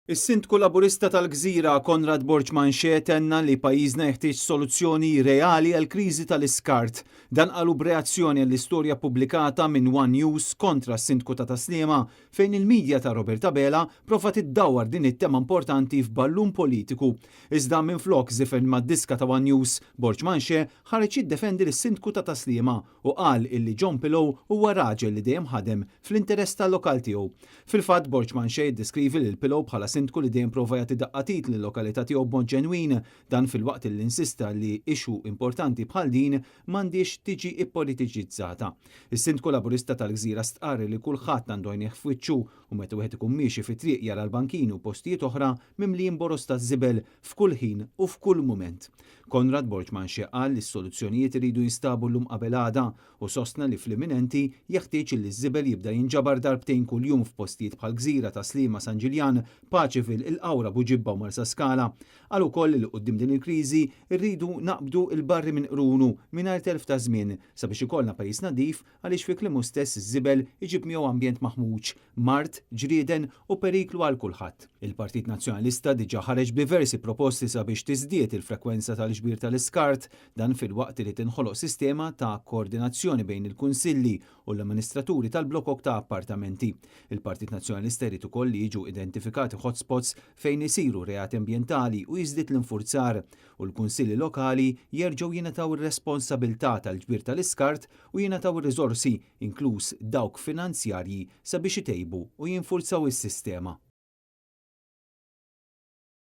Is-Sindku Laburista tal-Gżira Conrad Borg Manché tenna li pajjiżna jeħtieġ soluzzjoni reali għall-kriżi tal-iskart. Dan qalu b'reazzjoni għall-istorja ppubblikata minn one News kontra s-Sindku ta' Tas-Sliema fejn il-media ta' Robert Abela provat iddawwar din it-tema importanti f'ballun politiku. Iżda minflok żifen mad-diska ta' one News, Borg Manché ħareġ jiddefendi lis-Sindku ta' Tas-Sliema u qal illi John Pillow huwa raġel li dejjem ħadem fl-interess tal-lokal tiegħu. Fil-fatt, Borg Manché jiddeskrivi lil Pillow bħala sindku li dejjem prova jagħti daqqa t'id lil-lokalità tiegħu b'mod ġenwin, dan filwaqt illi insista li issue importanti bħal din m'għandhiex tiġi ppolitiċizzata. Is-Sindku Laburista tal-Gżira stqarr li kulħadd għandu għajnejh f'wiċċu u meta wieħed ikun miexi fit-triq jara l-bankini u postijiet oħra mimlijin boroż taż-żibel f'kull ħin u f'kull mument. Conrad Borg Manché qal li s-soluzzjonijiet iridu jinstabu llum qabel għada u sostna li fl-imminenti jeħtieġ illi ż-żibel jibda jinġabar darbtejn kuljum f'postijiet bħall-Gżira, Tas-Sliema, San Ġiljan, Paceville, il-Qawra, Buġibba u Marsaskala. Qal ukoll li quddiem din il-kriżi rridu naqbdu l-barri minn qrunu mingħajr telf ta' żmien sabiex ikollna pajjiż nadif għaliex fi kliemu stess iż-żibel iġib miegħu ambjent maħmuġ, mard, ġrieden u periklu għal kulħadd. Il-Partit Nazzjonalista diġà ħareġ b'diversi proposti sabiex tiżdied il-frekwenza tal-ġbir tal-iskart, dan filwaqt li tinħoloq sistema ta' koordinazzjoni bejn il-kunsilli u l-amministraturi tal-blokok ta' appartamenti. Il-Partit Nazzjonalista jrid ukoll li jiġu identifikati hotspots fejn isiru reati ambjentali u jiżdied l-infurzar u l-kunsilli lokali jerġgħu jingħataw ir-responsabilità tal-ġbir tal-iskart u jingħataw ir-riżorsi, inkluż dawk finanzjarji, sabiex itejbu u jinfurzaw is-sistema.